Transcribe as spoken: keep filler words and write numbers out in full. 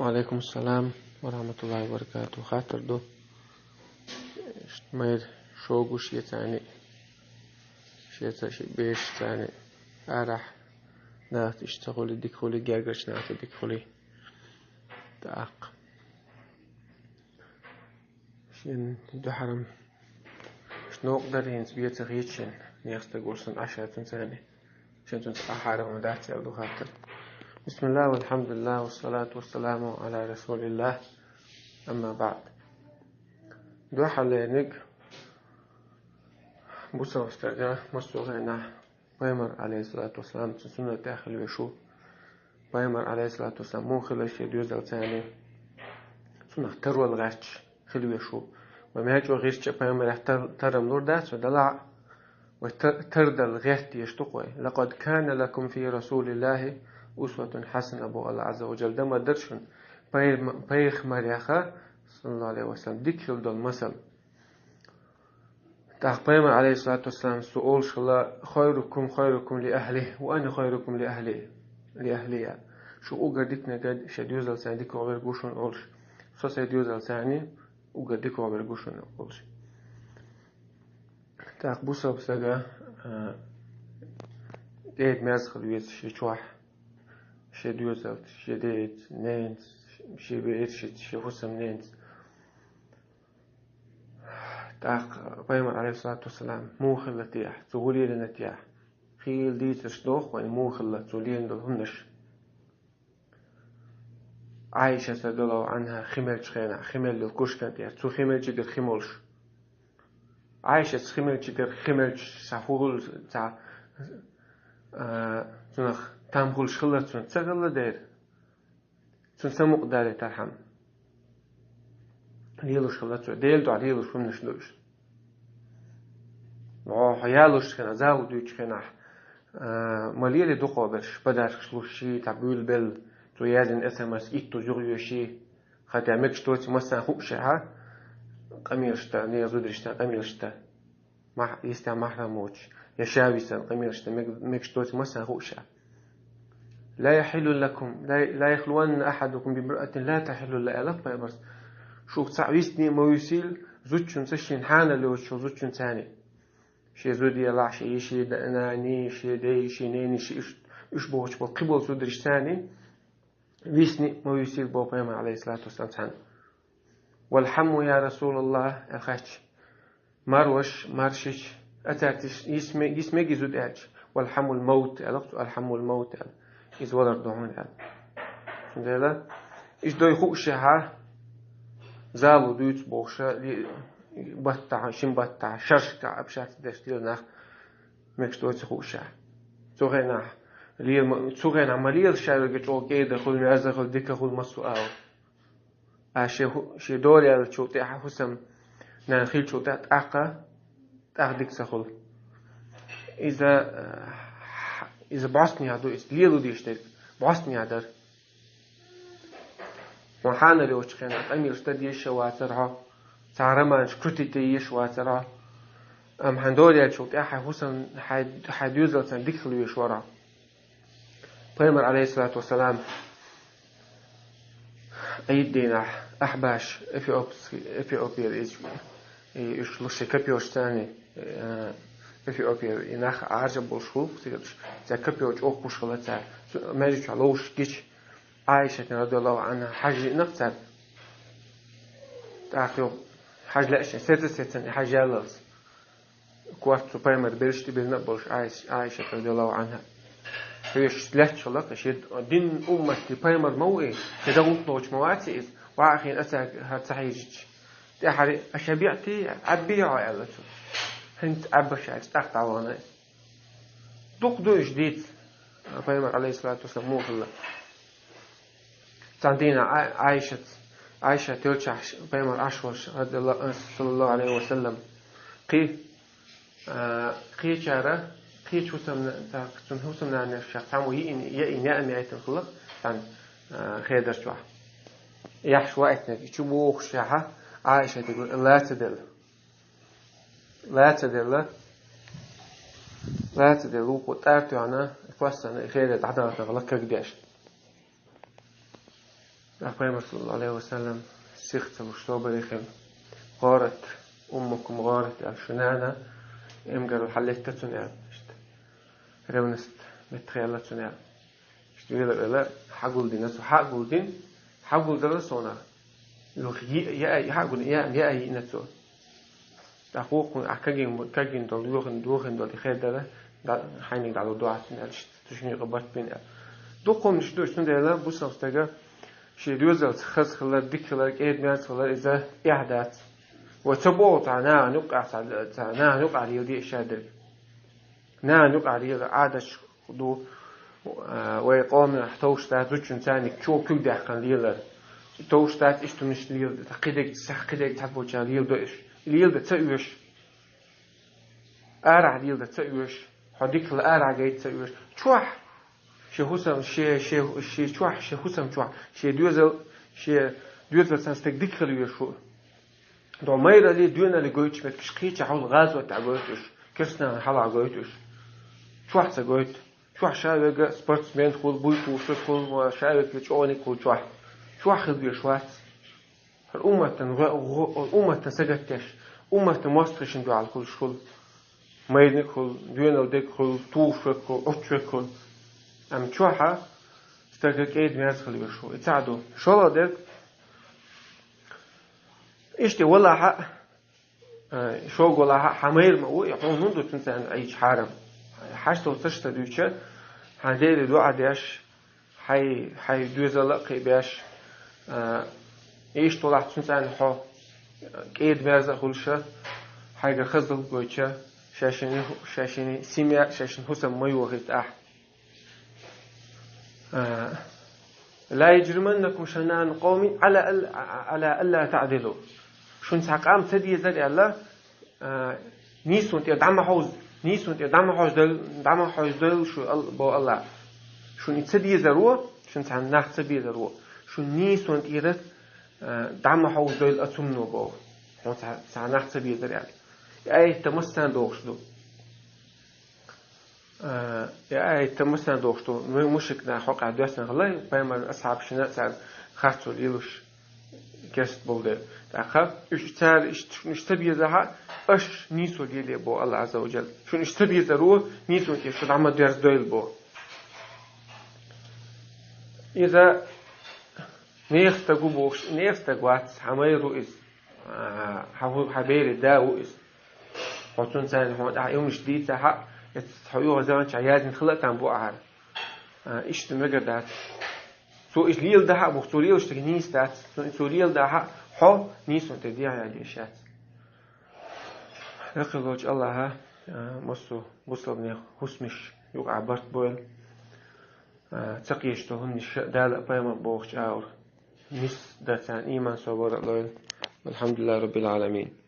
وعليكم السلام ورحمة الله وبركاته. Хаттар ду. Майра шогаш я цани. Шеца ши беш цани. Арах. Нахт ишца хули, дик хули, гергач нахта дик хули. Так. Шин духарам. Шнок даринц беца хичин. Нехста гурсун ашатун цани. Шин тун ахара он дацел духатар. بسم الله والحمد لله والصلاة والسلام على رسول الله. أما بعد. Духале ниг. Бусавстарга, масугайна. Пайхамар, алейхиссалату вассалам, цун суннат тӀа хила вешу. Пайхамар, алейхиссалату вассалам, мун хила ше дюзал цани. Сунах тарвал гӀач хила вешу. Ва мячо гӀирча пайхамар тар-, тарам лур дац, ва дала, ва тар-, тардал гӀерт еш тукъой. لقد كان لكم في رسول الله أسوة حسنة, бу Аллах Азза ва Джалла, дама даршун пайхам-, пайхамар яха, саллаллаху алейхи ва саллям, дик хил дол масал. ТӀаккха Пайхамар, алейхиссалату вассалам, су олшала: خيركم خيركم لأهله وأنا خيركم لأهلي, لأهلي. Шу угар дикнагад, ше дюзал цани дик обер гушун олш. Со се дюзал цани угар дик обер гушун олш. ТӀаккха бусаб сага, а, дед мязхал вец ши чуах, ши дюзал, ши дед, ненц, ши бер, ши, ши хусам ненц. ТӀаккха Пайхамар, алейхиссалату вассалам, мун хилла тӀехь, цу гӀулелина тӀехь. Хил дийцарш доху вайн мун хилла цу лен долу хӀуманаш. Ӏайша, радияллаху Ӏанха, химелчу хенахь, химел йолу кушкан тӀехь, цу химелчигара химолуш. Ӏайшас химелчигара химелчу ца хӀугӀул, ца, а, цунах там хуьлуш хилла цунна, ца хилла дера. Цунна самукъадалийтархьама. Лелуш хилла цо. Делан дуьхьа лелуш хӀуманаш ду уьш. Хьо ялуш хенахь, зала дуьйцучу хенахь, а, ма лели дукхо берш, подаркаш луш ши, цхьа буьйлабелла, цо яздина эс эм эс итт туза юха йоьший, хатта мегаш тоцу массарна хууш шаьхьа, къамелашта, нехан зударшна къамелашта. Мах-, йистехь махьрам воцуш, я ша висина къамелашна мег-, мегаш доцу массарна хууш ша. لا يحل لكم، لا، لا يخلون أحدكم بامرأة لا تحل له, аьлла пайхамарс. Шух цхьаъ висине а ма висийла, зудчуьнца шен хьанал йоцучу зудчуьнца цхьаьна. Шен зуда елахь, шен йиши, нани, шен дей, шен нени, ши уьш, уьш бохучу болу кхин болу зударшца цхьаьна. Висни а ма висийла боху пайхамар, алейхиссалату вассалам, цхьаьна. «والحم يا رسول الله», аьлла хаьттича, марваш, маршич, ацартиш, йис ме-, йис мегий зуда аьлча, «والحم الموت», аьлла, «الحم الموت», аьлла. Иза валар ду хьуна аьлла. Цундела, иштта дой хууш шаьхьа, зало дуьйцу бохуша, ли-, баттахьа, шин баттахьа, шаршка, общаться деш дела нах, мегаш доцу хууш шаьхьа. Цу хенахь, лела ма-, цу хенахь ма лела ша верга чӀогӀа кӀеда хуьлу, мерза хуьлу, дика хуьлу массо а ала. А шен хӀу-, шен дора яьллачул тӀаьхьа хӀусам нана хилчул тӀаьхьа тӀаккха, тӀаккха дика ца хуьлу. Иза, э, иза бӀостанехьа ду, иза лело дийш дерг бӀостанехьа дара. Хьо хьанал йоцучу хенахь къамелаш дан дезаш а вацара хьо, цхьа романаш крутить дан езаш а вацара хьо. Амма хьан дора яьллачул тӀаьхьа хьайн хӀусам, хьайн, хьайн доьзалца дика хила везаш вара хьо. Пайхамар, алейхиссалату вассалам, Ӏийд дийнахь Ахьбаш, эфиопский, Эфиопера иза, и уьш луш шайн копьёшца царна, э, Эфиопера и нах Ӏаржа болуш хуьлу, цигарш, цара копьё чӀогӀа кхуьуш хилла цара, цу маьждиг чохь ловзуш гича, Ӏайшатна, радияллаху Ӏанха, хьажа йиъна-кх цара. ТӀаккха юха хьажа лаьа шайн, сецца-сецна и хьажа яллалц. Корта цу пайхамар белш тӀебиллина а болуш Ӏайш-, Ӏайшат, радияллаху Ӏанха. Хьоьжуш лаьтташ хилла-кх, шен дин умматан пайхамар ма ву и, шен дагӀа гӀуллакх доцуш ма вац иза, ваӀахийна ацара хӀара ца хьийжича. ТӀаьхьара, «أشبعت؟», «Ӏаьббий хьо?» аьлла цо. ХӀинца Ӏаьббаш аьлча, тӀаккха дӀавахана иза. Дукха ду уьш дийца, пайхамар, алейхиссалату вассалам, муха хилла. Цхьана дийнахь Ӏай-, Ӏайшат, Ӏайшат йолчахь пайхамар Ӏаш волуш, радиялла-, саллаллаху алейхи ва саллям, кхин, а, кхечара, кхечу хӀусамна-, цхьа-, цуьнан хӀусамнанех цхьаммо йиъна, яйъина, яа мейтина хилла, цхьана, а, хедар чохь. Яхьаш ваийтинарг, и чу бохуш яхьа, Ӏайшатига лаца делла. Лаца делла, лаца делла, вукхо тӀара тоьхна, кхоссана, и хедар дӀадахана хилла кагдеш. Пайхамар, саллаллаху алейхи ва саллям, сих ца луш собаре хилла. «ГӀарат уммукум гӀарат», аьлла, шу нана эмгарал хьаллетта цунна, аьлла, иштта. Ревность меттахъяьлла цунна, аьлла. Иштта вела, вела, хьагулдина цо, хьагулдин, хьагулдала сонах. Юха йиъ, яа, хьагулдин, яа, яа йиъна цо. ТӀаккха вукхун, а кагин, кагин долу, юхин, духин долу хер дара, да, хьайниг дӀало дугӀатна аьлла, иштта, цу шиннийкъа барт бина аьлла. Дукха хӀуманаш ду, цундела бусалба стага шен доьзалца хаза хилар, дика хилар, кӀеда-мерза хилар, иза эхь дац. Ва ца боху цхьа нахана юкъахь, цхьа, цхьа нахана юкъахь леладе ша дерг. Нахана юкъахь лела Ӏадаташ ду, а, вай къоманахь товш дац, зудчун царниг чо куьг даьккхина лелар. Товш дац, иштта хӀуманаш лела, кхидерг, кхидерг цхьаболчарна леладо уьш. Леладан ца оьшу. Арахь леладан ца оьшу. Хьо дика хилар арахь гайта ца оьшу. Чохь шен хӀусам, шен, шен, шен чохь, шен хӀусам чохь, шен доьзал, шен доьзалца стаг дика хила везаш ву. До майралли, доьналли гойтуш меттигаш кхечахьа хьула гӀазот тӀехь гойту уьш, керстанашна хьалха гойту уьш. Чохь ца гойту. Чохь ша верг спортсмен хуьлу, буй тухуш верг хуьлу, ва ша верг чӀогӀаниг хуьлу чохь. Чохь хила везаш вац. ХӀара умматан гӀо-, гӀо-, умматан сагатдеш, умматан мостагӀашна дуьхьал хуьлуш хуьлу. Майраниг хуьлу, доьналла дерг хуьлу, тухуш верг хуьлу, Ӏуттуш верг хуьлу. Амма чохь стага кӀеда-мерза хила везаш ву. И цхьаъ ду. ШолгӀа дерг, иштта валахь а, Э, шога валахь а, хьан майра ма ву, и хьуна хӀунда ду цуьнца Ӏийча хьарам? Хьаштал цашта дуьйча, хьан Деле доӀа деш, хьай, хьай доьзал а кхиабеш, э, иштта валахь цуьнца хьо кӀеда-мерза а хуьлуш, хьайгара хазалла гойтуш, шайшинна, шайшинна семья, шайшинна хӀусам ма йохийта ахь. А, «لا يجرمنكم شنآن قوم على أل-، على ألا تعدلوا». Шуна цхьа къам ца дезара аьлла, а, нийсонан тӀера дӀа ма хьовза, нийсонан тӀера дӀа ма хьожадойла, дӀа ма хьожадойла шу ал-, бо Алла. Шуна и ца дезаро, шуна цхьа нах ца безаро, шуна нийсонан тӀера, а, дӀа ма хьовзадойла оцу хӀумано боху. Хьо цхьа, цхьа нах ца безара аьлла. И аят массарна догӀуш ду. А, и аят массарна догӀуш ду, му-, мушрик наха хьокъехь доьссина хилла, пайхамаран асхьабашна цара харцо лелош керста болу дела. ТӀаккха уьш цара иштта, шуна иштта ца безахь а, аша нийсо леле боху Алла Азза ва Джалла. Шуна иштта ца безаро нийсонан тӀера шу дӀа ма дерзадойла боху. Иза нехан стаг ву бохуш, нехан стаг вац, хьан майра ву иза. А, хьан хӀу-, хьан берийн да ву иза. Хьо цуьнца хьуна тӀехь и хӀуманаш дийцахь а, эццахь хьо оьгӀазаллин чохь яздина хила а там бу ахьара. А, иштта мегар дац. Цо иза леладахь а боху, цо лелаш стага нийса дац. Цо, цо леладахь а, хьо нийсонан тӀе дехьа яла йиш яц. Даккхийла волчу Аллаха, а, массо а бусалбанех хӀусамаш юкъахь барт бойла. А, ца кхеташ долу хӀуманаш Дала а пайхамар бохучу агӀор нисдан царна ийман, собар а лойла. Валхьамдулиллахи раббил Ӏаламин.